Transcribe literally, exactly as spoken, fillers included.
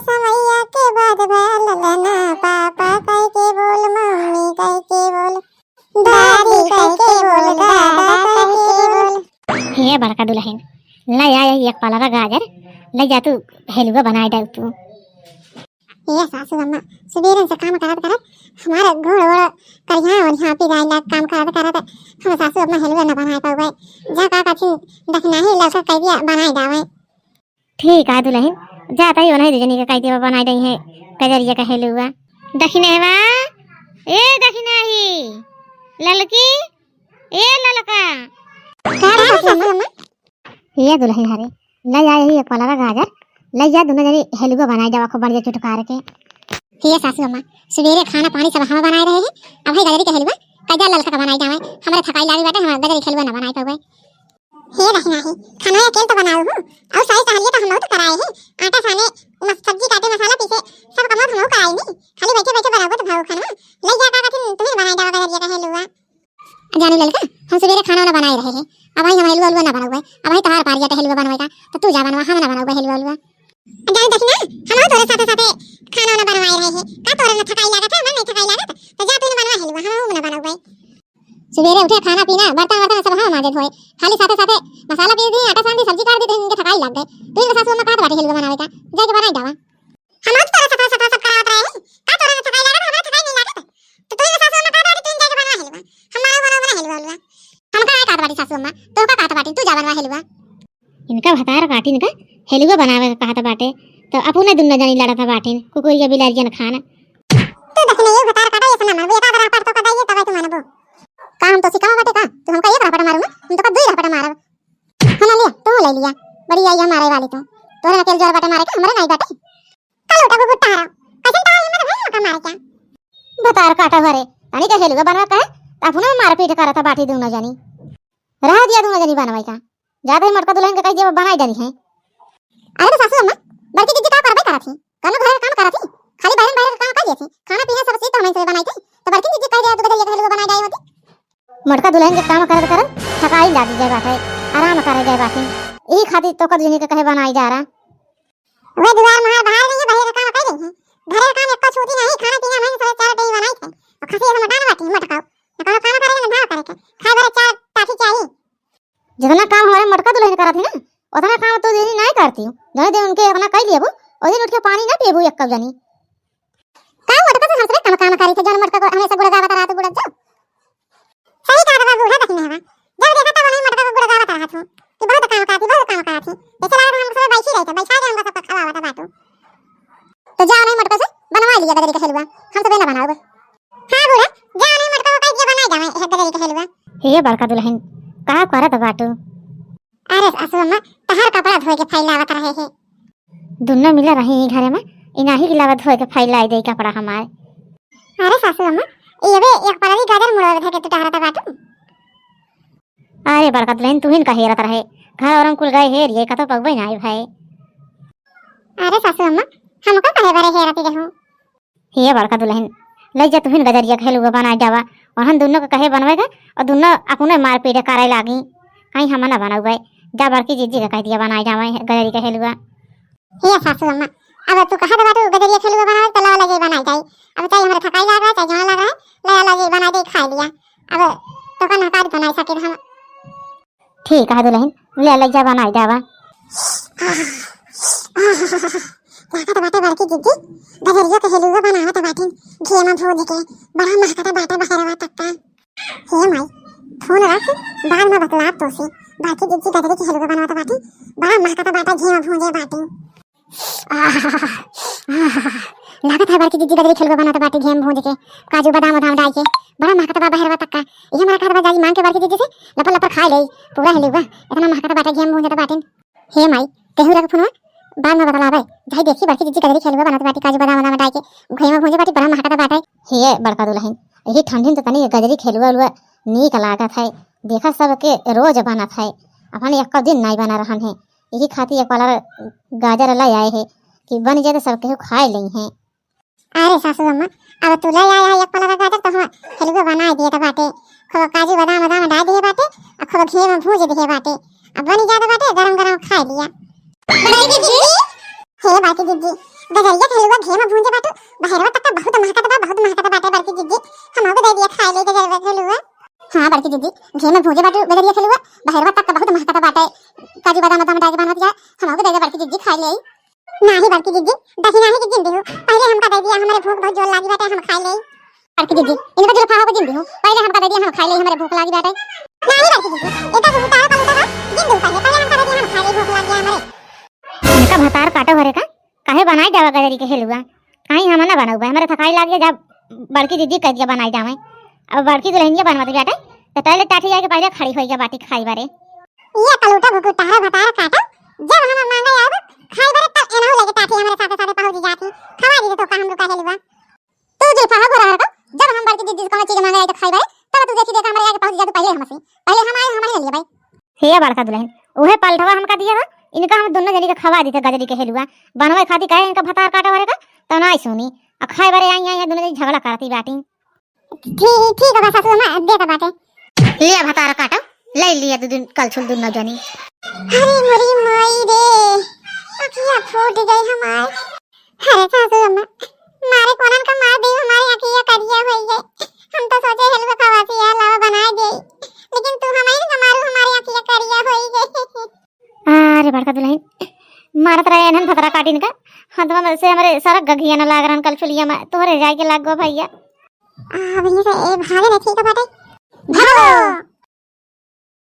समैया के बाद भा ललना, पापा कह के बोल, मम्मी कह के बोल, दादी कह के बोल, दादा कह के बोल। हे बड़का दुलहिन, लै आय एक पलवा गाजर, लै जा तू हेलुआ बनाय डाउ तू। हे सासू अम्मा, सुबेरे से काम करत करत हमार गोड़ ओड़ करिहा ओरिहा पी जाए लाग काम करत करत। हम सासू अम्मा हेलुआ न बनाय पाउबे। जा का कथिन दखिनाही ललका कह दिया बनाय डावे। ठीक है दुलहिन, जात ही उन्हें दुजनी के कह दिया बनाय डाई है गजरिया का हेलुआ। दखिनहवा, ए दखिनही, ललकी, ए ललका। का रे सासू अम्मा? ये दुलहिन हरे, लै आय ही एक पलवा गाजर, लै जा दुनो जनी हेलुआ बनाय जावा खूब बढ़िया चुटकार के। हे सासू अम्मा, सुबेरे खाना पानी सब हम बनाय रहे हैं, अब है गजरी के हेलुआ, कजा ललका का बनाय जावे, हमरे थकाई लागी बाटे, हम गजरी के हेलुआ ना बनाय पाउबे। हे दखिनही, खाना अकेल तो बनाउ हूँ, और सारी टहलिया तो हम बहुत कराए हैं, आटा साने, मस-, सब्जी काटे, मसाला पीसे, सब कमवा हम कराए नहीं, खाली बैठे बैठे बनाबो तो भाव खाना, लै जा का कथिन तुम्हें बनाय जावा गजरिया का हेलुआ। जानू ललका, हम सुबेरे खाना वाना बनाए रहे हैं, अब भाई हम हेलुआ उलुआ ना बनाउबे, अब भाई तोहार पारी आटे हेलुआ बनवे का, तो तू जा बनवा, हम ना बनाउबे हेलुआ उलुआ। जानू दखिना, हम तोरे साथे साथे खाना वाना बनवाए रहे हैं, का तोरे ना थकाई लागत है, मन नहीं थकाई लागत, तो जा तू ना बनवा हेलुआ, हम ना बनाउबे। सुबेरे उठे खाना पीना, बर्तन वर्तन सब हम माजे धोए, खाली साथे साथे मसाला पीस दी, आटा सान दी, सब्जी काट दी, तो इनके थकाई लाग गए। तू इनके सासू अम्मा कहत बाटे हेलुआ बनावे का, जाके बनाई जावा। हम तो तोरे सफा सफा सब करावत रहे हैं। का तोरे में थकाई लागत, हमरा थकाई नहीं लागत। तो तू ही सासू अम्मा कहत बाटी, तू ही जाके बनवा हेलुआ। हम मारो बनवा बना हेलुआ हेलुआ। हम का कहत बाटी सासू अम्मा, तो का कहत बाटी, तू जा बनवा हेलुआ। इनका भतार काटिन का हेलुआ बनावे का कहत बाटे, तो अपने दुन्नो जनी लड़त बाटिन, कुकुरिया बिलारियन खान। तू दखिना ये भतार काटा, ये सुना मन, ये का बराबर तो कटाइए, तब तू मानबो। का हम तो सिखावा बाटे का? तू हमका एक रपट मारू ना, हम तो का दुई रपट मारब। हाँ, ले लिया, तू ले लिया। बड़ी आई है मारे वाली तू। तोरे अकेल जोर बाटे मारे के, हमरे नहीं बाटे। का लोटा को गुट्टा हरा। कैसन तारा हिम्मत भई लोटा मारे क्या? भतार काटा भरे, तनी के हेलुआ बनवा कहे, त अपने मारपीट करत बाटी दुनो जनी। रह दिया दुनो जनी बनवाई का। जाते ही मोटका दुलहिन के कह दिया बनाई डाली है। अरे तो सासू अम्मा, बड़की जिज्जी का करबे करत ही? कौनो घर के काम करत ही? खाली बहन बहन के काम कर देती। खाना पीना सब चीज तो हमही से बनाई थी। तो बड़की जिज्जी कह दिया तू गजरिया के हेलुआ बनाई डाई होती। मोटका दुलहिन के काम करत करत थकाई लागी गए बाटे, आराम करे गए बाटे, यही खातिर तोका दुजनी के कहे बनाई जा रहा। वे दुआर महार बाहर नहीं है, बहरे के काम कर रही है। घरे के काम एको छूटी नहीं, खाना पीना में सब चार टाइम बनाई थे। और खासी ऐसा मोटा ना बाटी, मोटका। ना कोनो काम करे, ना धाव करे के। खाए भरे चार टाठी चाही। जितना काम हमारे मोटका दुलहिन करत ही ना, उतना काम तो देरी नहीं करती हूँ। जौने दिन उनके अपना कह लेबू, ओ दिन उठ के पानी ना पीबू एक कप जनी। का मोटका से हमसे कम काम करी थे, जौन मोटका को हमेशा गुड़गावत रहत बुढ़त जाओ। सही कहा बा बूढ़ा दखिनहवा। जब देखा तब उन्हीं मोटका को गुड़गावत रहत हूँ कि बहुत काम करती, बहुत काम करती। जैसे लागत हम सब बैठी रही थे, बैठा के हमका सबका खवावत बाटू। तो जा उन्हीं मोटका से बनवा लिया गजरी का हेलुआ, हम सब ना बनाओ। हाँ बूढ़ा, जा उन्हीं मोटका को कह दिया बनाई जावे एक गजरी का हेलुआ। हे बड़का दुलहिन, का करत बाटू? अरे सासू अम्मा, तहार कपड़ा धोए के फैलावत रहे हे। दुन्नो मिला रही ई घरे में, इनाही के लावा धोए के फैलाई दे कपड़ा हमार। अरे सासू अम्मा, ये बे एक पलवी गाजर मुड़वा धके तू टहरत बाटू। अरे बड़का दुलहिन, तुहिन का हेरत रहे, घर औरन कुल गए हेर ये कतो पगबे ना आए भाई। अरे सासू अम्मा, हमका कहे बरे हेरत रहू? हे बड़का दुलहिन, लइ जा तुहिन गजरिया के हेलुआ बनाए जावा। और हम दुनो के कहे बनवे के, और दुनो अपने मारपीट करे लागी। कहीं हम ना बनउबे, जा बड़की जिज्जी के कह दिया बनाए जावे गजरी के हेलुआ। हे सासू अम्मा, अब तू कहत बाटू गजरिया के हेलुआ बनावे, तो लावा लगे बनाए जाई। अब चाहे हमरा थकाई लाग रहा, चाहे जहाँ लाग रहा, लावा लगे बनाए दे, खाए लिया। अब तो का नकार बनाए सके हम। ठीक है दुलहिन, ले लइ जा बनाई जावा। लागत बाटे बड़की जिज्जी गजरिया के हेलुआ बनावत बाटिन, घी में भूज के, बड़ा महकत बाटे बहरवा तक का। हे माई, फोन रख, बाद में बतलाब तोसे। बड़की जिज्जी गजरी के हेलुआ बनावत बाटिन, बड़ा महकत बाटे घी में भूजे बाटिन। लागत है बड़की जिज्जी गजरी के हेलुआ बनावत बाटे घी में भूज के, काजू बादाम उदाम डाल के, बड़ा महकत बा बहरवा तक का। ये हमारा कहत बा जाई मांग के बड़की जिज्जी से लपर लपर खा ले पूरा हेलुआ, इतना महकत बाटे घी में भूजत बाटिन। हे माई, केहू रख फोनवा, बाद में बतलावे। जाई देखी बड़की जिज्जी गजरी के हेलुआ बनत बाटी, काजू बादाम वादाम डाल के, घुइया भूंजे बाटी, बड़ा महकत बाटे। हे बड़का दुलहिन, यही ठंडी में तो तनी गजरी के हेलुआ उलुआ नीक लागत है। देखा सबके रोज बनत है, अपने एको दिन नाई बना रहन है। यही खातिर एक पलर गाजर लै आए है कि बन जाए तो सब केहू खाए लेई है। अरे सासू अम्मा, अब तू लै आया है एक पलवा गाजर, तो हम हेलुआ बनाए दिए तो बाटे, खूब काजू बादाम वादाम डाल दिए बाटे, और खूब घी में भूज दिए बाटे, अब बनी जात बाटे, गरम गरम खाए लिया। बड़की जिज्जी, हे बड़की जिज्जी, गजरिया के हलुआ घी में भूंजे बाटू, बहरवा तक का बहुत महकत बा, बहुत महकत बाटे बड़की जिज्जी, हमहू के दे दिया खाए ले गजरिया के हलुआ। हाँ बड़की जिज्जी, घी में भूंजे बाटू गजरिया के हलुआ, बहरवा तक का बहुत महकत बाटे, काजू बादाम वादाम डाल के बनत जा, हमहू के दे दे बड़की जिज्जी खाए ले। नाही बड़की जिज्जी, दही नाही के जिन दिहू, पहले हमका दे दिया, हमरे भूख बहुत जोर लागी बाटे, हम खाए ले। बड़की जिज्जी, इनका जुल्फा हो के जिन दिहू, पहले हमका दे दिया, हम खाए ले, हमरे भूख लागी बाटे। नाही बड़की जिज्जी, इनका जुल्फा हो के जिन दिहू, पहले, पहले हमका दे दिया, हम खाए ले, भूख लागी हमरे। इनका भतार काटो हरे का? काहे बनाई जावा गजरी के हलुआ? काहे हम ना बनाऊ बा? हमरे थकाई लाग गया जब बड़की जिज्जी कह दिया बनाई जावे। अब बड़की दुल्हनिया बनवा दे बेटा, तो पहले टाठी जाके पहले खड़ी होई गया बाटी खाई बारे। ये कलूटा भुकुटा है भतार काटो, जब हम मांगे आवे खाई बारे तब एनहु लेके टाठी हमरे साथे साथे पहुंच जाती। खवा दी तो का हम लोग का हलुआ। तू जुल्फा हो गोरा हरका, जब हम बड़की जिज्जी से कौनो चीज मांगे आई तो खाई बारे, तब तू देखी देखा हमरे आगे पहुंच जा तू पहले हमसे। पहले हम आए, हम ही ले लिए भाई। हे बड़का दुल्हन, उहे पलटवा हमका दिया बा, इनका हम दोनों जनी के खवा दी थे गजरी के हलुआ। बनवे खाती कहे इनका भतार काटो हरे का, तो ना सुनी। आ खाए बारे आई, आई, आई दोनों जनी झगड़ा करती बाटी। ठीक, ठीक बा सासू अम्मा, देता बाटे। लिया भतार काटो, ले लिया दू दिन कल छुल दोनों जनी। अरे मोरी माई रे, अखिया फूट गई हमार। अरे सासू अम्मा, मारे कोनन का मार दी, हमारी अखिया करिया होई गई। हम तो सोचे हलवा खवासी है, लावा बनाए दे, लेकिन तू हमारी ना मारू, हमारी अखिया करिया होई गई। अरे बड़का दुल्हन, मारत रहे एनहन भतरा काटिन का, हथवा में से हमरे सरक गघिया न लाग रहन कल चुलिया में, तोहरे जाए के लाग गो भैया। आ, अभी से ए भागे ना ठीक बाटे। भागो।